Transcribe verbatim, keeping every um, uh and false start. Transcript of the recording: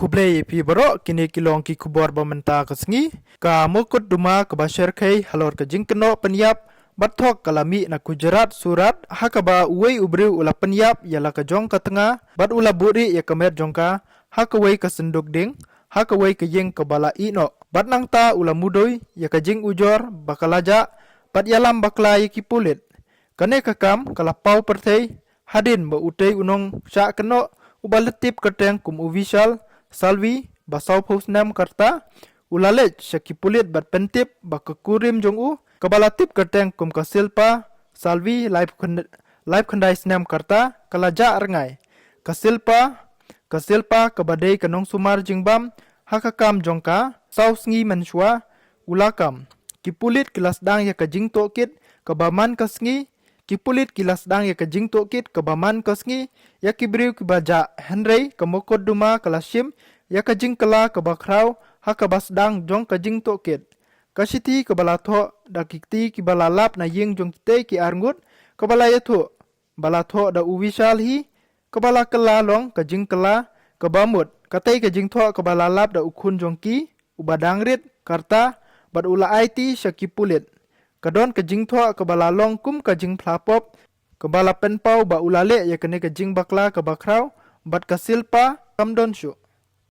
Khublei ïa phi baroh, kine ki long ki khubor ba mynta ka sngi. Ka mukotduma kaba syrkhei halor ka jingkynnoh pynïap bad thok ka la mih na Gujarat, Surat, ha kaba uwei u briew u la pynïap ïa la ka jong ka tnga bad u la buhrieh ïa ka met jong ka ha kawei ka synduk dieng ha kawei ka ïing kaba la ïehnoh, bad nangta u la mudui ïa ka jingujor ba ka la jah bad ïalam bakla ïa ki pulit. Kane ka kam ka la paw pyrthei hadien ba utei u nongshah kynnoh uba la tip kyrteng kum u Vishal Salvi, ba sawphew snem ka rta, u la leit sha ki pulit bad pyntip ba ka kurim jong u, kaba la tip kyrteng kum ka Shilpa Salvi, laiphew khyn-, laiphew khyndai snem ka rta, ka la jah rngai. Ka Shilpa, ka Shilpa kaba dei ka nongsumar jingbam ha ka kam jong ka, saw sngi mynshuwa u la kam. Ki pulit ki la sdang ïa ka jingtohkit kaba man ka sngi, ki pulit ki la sdang ïa ka jingtohkit kaba man ka sngi ïa ki briew kiba jah, hynrei ka mukotduma ka la shim ïa ka jingkylla kaba khraw ha kaba sdang jong ka jingtohkit. Ka shithi kaba la thoh da ki kti kiba la lap na ïing jong kitei ki arngut, kaba la ïathuh ba la thoh da u Vishal hi, kaba la kylla long ka jingkylla kaba mut. Katei ka jingthoh kaba la lap da u khun jong ki, uba dang rit ka rta, bad u la aiti sha ki pulit. Ka don ka jingthoh kaba la long kum ka jingphla pop, kaba la pynpaw ba u la leh ïa kane ka jingbakla kaba khraw bad ka Shilpa, kam don shuh.